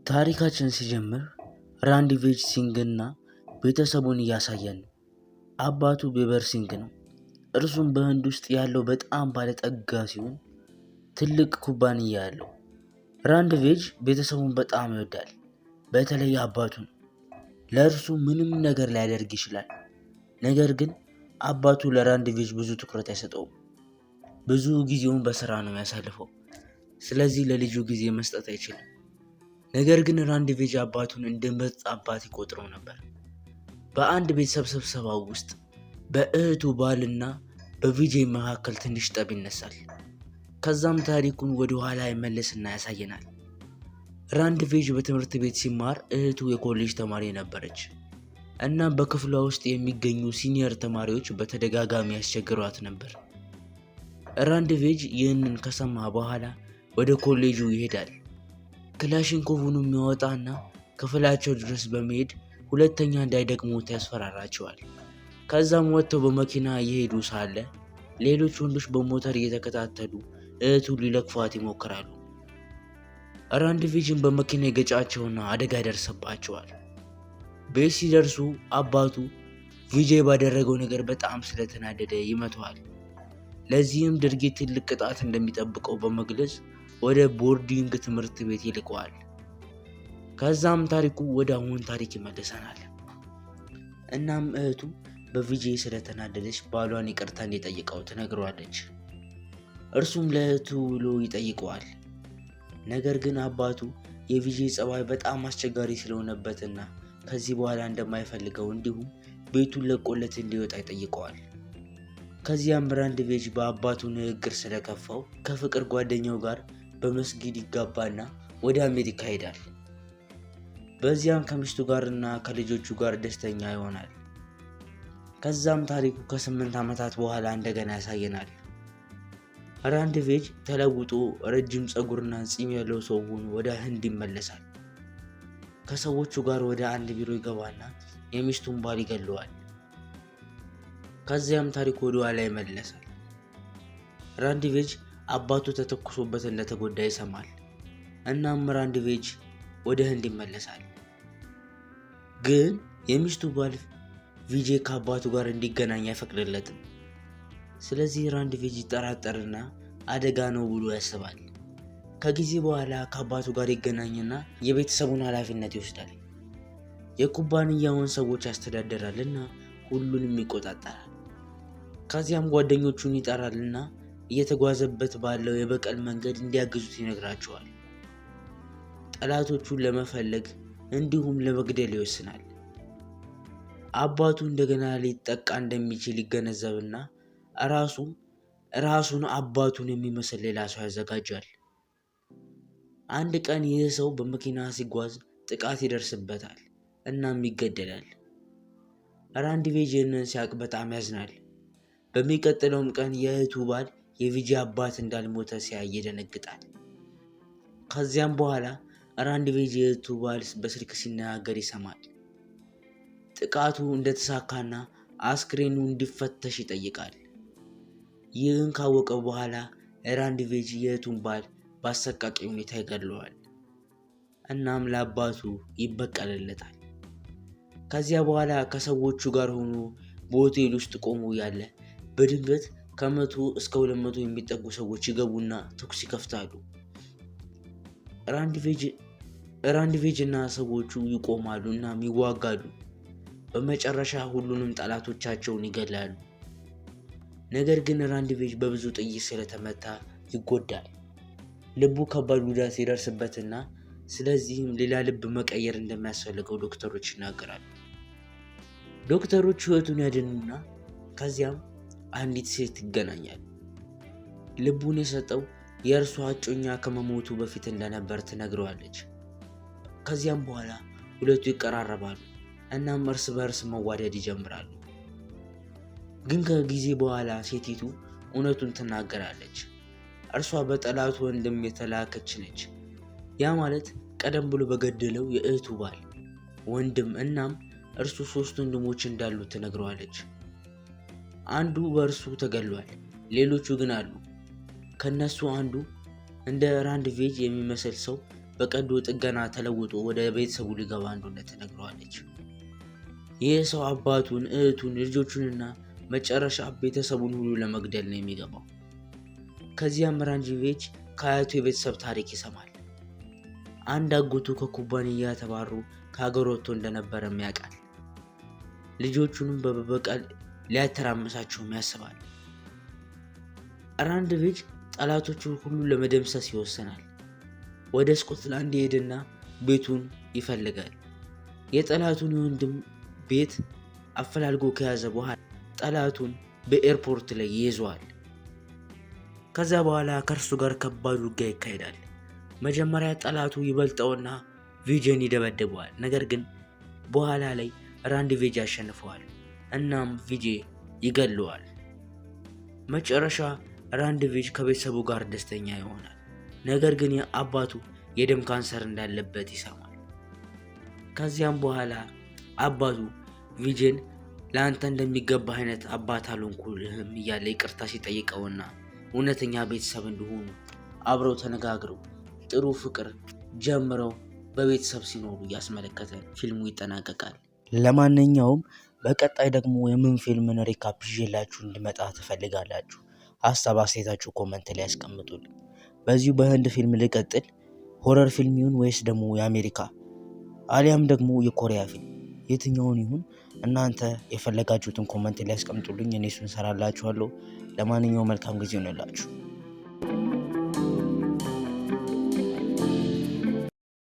ታሪካችን ሲጀምር ራንድቬጅ ሲንግና ቤተሰቡን እያሳየን ነው። አባቱ ቤበር ሲንግ ነው። እርሱም በህንድ ውስጥ ያለው በጣም ባለጠጋ ሲሆን ትልቅ ኩባንያ ያለው። ራንድቬጅ ቤተሰቡን በጣም ይወዳል፣ በተለይ አባቱን። ለእርሱ ምንም ነገር ሊያደርግ ይችላል። ነገር ግን አባቱ ለራንድቬጅ ብዙ ትኩረት አይሰጠውም። ብዙ ጊዜውን በስራ ነው የሚያሳልፈው። ስለዚህ ለልጁ ጊዜ መስጠት አይችልም። ነገር ግን ራንድቬጅ አባቱን እንደ ምርጥ አባት ይቆጥረው ነበር። በአንድ ቤተሰብ ስብሰባ ውስጥ በእህቱ ባልና በቪጄይ መካከል ትንሽ ጠብ ይነሳል። ከዛም ታሪኩን ወደ ኋላ ይመለስና ያሳየናል። ራንድቬጅ በትምህርት ቤት ሲማር እህቱ የኮሌጅ ተማሪ ነበረች። እናም በክፍሏ ውስጥ የሚገኙ senior ተማሪዎች በተደጋጋሚ ያስቸግሯት ነበር። ራንድቬጅ ይህንን ከሰማ በኋላ ወደ ኮሌጁ ይሄዳል። ክላሽንኮቭን የሚያወጣና ክፍላቸው ድረስ በመሄድ ሁለተኛ እንዳይደግሙት ያስፈራራቸዋል። ከዛም ወጥተው በመኪና እየሄዱ ሳለ ሌሎች ወንዶች በሞተር እየተከታተሉ እህቱን ሊለክፏት ይሞክራሉ። ራንድቬጅን በመኪና የገጫቸውና አደጋ ይደርስባቸዋል። ቤት ሲደርሱ አባቱ ቪጄይ ባደረገው ነገር በጣም ስለተናደደ ይመተዋል። ለዚህም ድርጊት ትልቅ ቅጣት እንደሚጠብቀው በመግለጽ ወደ boarding ትምህርት ቤት ይልከዋል። ከዛም ታሪኩ ወደ አሁን ታሪክ ይመልሰናል። እናም እህቱ በቪጄይ ስለተናደደች ባሏን ይቅርታ እንዲጠይቀው ትነግረዋለች። እርሱም ለእህቱ ብሎ ይጠይቀዋል። ነገር ግን አባቱ የቪጄይ ጸባይ በጣም አስቸጋሪ ስለሆነበትና ከዚህ በኋላ እንደማይፈልገው እንዲሁም ቤቱን ለቆለት እንዲወጣ ይጠይቀዋል። ከዚያም ራንድቬጅ በአባቱ ንግግር ስለከፋው ከፍቅር ጓደኛው ጋር በመስጊድ ይጋባና ወደ አሜሪካ ይሄዳል። በዚያም ከሚስቱ ጋርና ከልጆቹ ጋር ደስተኛ ይሆናል። ከዛም ታሪኩ ከ8 ዓመታት በኋላ እንደገና ያሳየናል። ራንድቬጅ ተለውጦ ረጅም ፀጉርና ፂም ያለው ሰው ሆኖ ወደ ህንድ ይመለሳል። ከሰዎቹ ጋር ወደ አንድ ቢሮ ይገባና የሚስቱን ባል ይገለዋል። ከዚያም ታሪኩ ወደ ኋላ ይመለሳል። ራንድቬጅ አባቱ ተተኩሶበት እንደተጎዳ ይሰማል። እናም ራንድቬጅ ወደ ህንድ ይመለሳል። ግን የሚስቱ ባል ቪጄ ከአባቱ ጋር እንዲገናኝ አይፈቅድለትም። ስለዚህ ራንድቬጅ ይጠራጠርና አደጋ ነው ብሎ ያስባል። ከጊዜ በኋላ ከአባቱ ጋር ይገናኝና የቤተሰቡን ኃላፊነት ይወስዳል። የኩባንያውን ሰዎች ያስተዳድራልና ሁሉንም ይቆጣጠራል። ከዚያም ጓደኞቹን ይጠራልና እየተጓዘበት ባለው የበቀል መንገድ እንዲያግዙት ይነግራቸዋል። ጠላቶቹን ለመፈለግ እንዲሁም ለመግደል ይወስናል። አባቱ እንደገና ሊጠቃ እንደሚችል ይገነዘብና ራሱን አባቱን የሚመስል ሌላ ሰው ያዘጋጃል። አንድ ቀን ይህ ሰው በመኪና ሲጓዝ ጥቃት ይደርስበታል እናም ይገደላል። ራንድቬጅ ይህንን ሲያውቅ በጣም ያዝናል። በሚቀጥለውም ቀን የእህቱ ባል የቪጄ አባት እንዳልሞተ ሲያይ ይደነግጣል። ከዚያም በኋላ ራንድቬጅ የእህቱ ባል በስልክ ሲነጋገር ይሰማል። ጥቃቱ እንደተሳካና አስክሬኑ እንዲፈተሽ ይጠይቃል። ይህን ካወቀ በኋላ ራንድቬጅ የእህቱን ባል በአሰቃቂ ሁኔታ ይገድለዋል። እናም ለአባቱ ይበቀልለታል። ከዚያ በኋላ ከሰዎቹ ጋር ሆኖ በሆቴል ውስጥ ቆሞ ያለ በድንገት ከ100 እስከ 200 የሚጠጉ ሰዎች ይገቡና ተኩስ ይከፍታሉ። ራንድቬጅ እና ሰዎቹ ይቆማሉ እናም ይዋጋሉ። በመጨረሻ ሁሉንም ጠላቶቻቸውን ይገድላሉ። ነገር ግን ራንድቬጅ በብዙ ጥይት ስለተመታ ይጎዳል። ልቡ ከባድ ጉዳት ይደርስበትና ስለዚህም ሌላ ልብ መቀየር እንደሚያስፈልገው ዶክተሮች ይናገራሉ። ዶክተሮች ሕይወቱን ያድኑና ከዚያም አንዲት ሴት ይገናኛል። ልቡን የሰጠው የእርሷ እጮኛ ከመሞቱ በፊት እንደነበር ትነግረዋለች። ከዚያም በኋላ ሁለቱ ይቀራረባሉ እናም እርስ በእርስ መዋደድ ይጀምራሉ። ግን ከጊዜ በኋላ ሴቲቱ እውነቱን ትናገራለች። እርሷ በጠላቱ ወንድም የተላከች ነች። ያ ማለት ቀደም ብሎ በገደለው የእህቱ ባል ወንድም። እናም እርሱ 3 ወንድሞች እንዳሉት ትነግረዋለች። አንዱ በእርሱ ተገድሏል፣ ሌሎቹ ግን አሉ። ከነሱ አንዱ እንደ ራንድቬጅ የሚመስል ሰው በቀዶ ጥገና ተለውጦ ወደ ቤተሰቡ ሊገባ እንደሆነ ትነግረዋለች። ይህ ሰው አባቱን፣ እህቱን፣ ልጆቹንና መጨረሻ ቤተሰቡን ሁሉ ለመግደል ነው የሚገባው። ከዚያም ራንድቪጅ ከአያቱ የቤተሰብ ታሪክ ይሰማል። አንድ አጎቱ ከኩባንያ ተባሮ ከሀገር ወጥቶ እንደነበረም ያውቃል። ልጆቹንም በበቀል ሊያተራምሳቸውም ያስባል። ራንድቪጅ ጠላቶቹን ሁሉ ለመደምሰስ ይወስናል። ወደ ስኮትላንድ ይሄድና ቤቱን ይፈልጋል። የጠላቱን የወንድም ቤት አፈላልጎ ከያዘ በኋላ ጠላቱን በኤርፖርት ላይ ይይዘዋል። ከዛ በኋላ ከእርሱ ጋር ከባድ ውጊያ ይካሄዳል። መጀመሪያ ጠላቱ ይበልጠውና ቪጄን ይደበድበዋል። ነገር ግን በኋላ ላይ ራንድቪጅ ያሸንፈዋል። እናም ቪጄ ይገለዋል። መጨረሻ ራንድቪጅ ከቤተሰቡ ጋር ደስተኛ ይሆናል። ነገር ግን የአባቱ የደም ካንሰር እንዳለበት ይሰማል። ከዚያም በኋላ አባቱ ቪጄን ለአንተ እንደሚገባ አይነት አባት አልሆንኩልህም እያለ ይቅርታ ሲጠይቀውና እውነተኛ ቤተሰብ እንደሆኑ አብረው ተነጋግረው ጥሩ ፍቅር ጀምረው በቤተሰብ ሲኖሩ እያስመለከተ ፊልሙ ይጠናቀቃል። ለማንኛውም በቀጣይ ደግሞ የምን ፊልምን recap ይዤላችሁ እንድመጣ ትፈልጋላችሁ? ሀሳብ አስተያየታችሁ comment ላይ ያስቀምጡልኝ። በዚሁ በህንድ ፊልም ልቀጥል፣ horror ፊልም ይሁን ወይስ ደግሞ የአሜሪካ አሊያም ደግሞ የኮሪያ ፊልም የትኛውን ይሁን እናንተ የፈለጋችሁትን comment ላይ ያስቀምጡልኝ። እኔ እሱን እሰራላችኋለሁ። ለማንኛውም መልካም ጊዜ ይሆንላችሁ።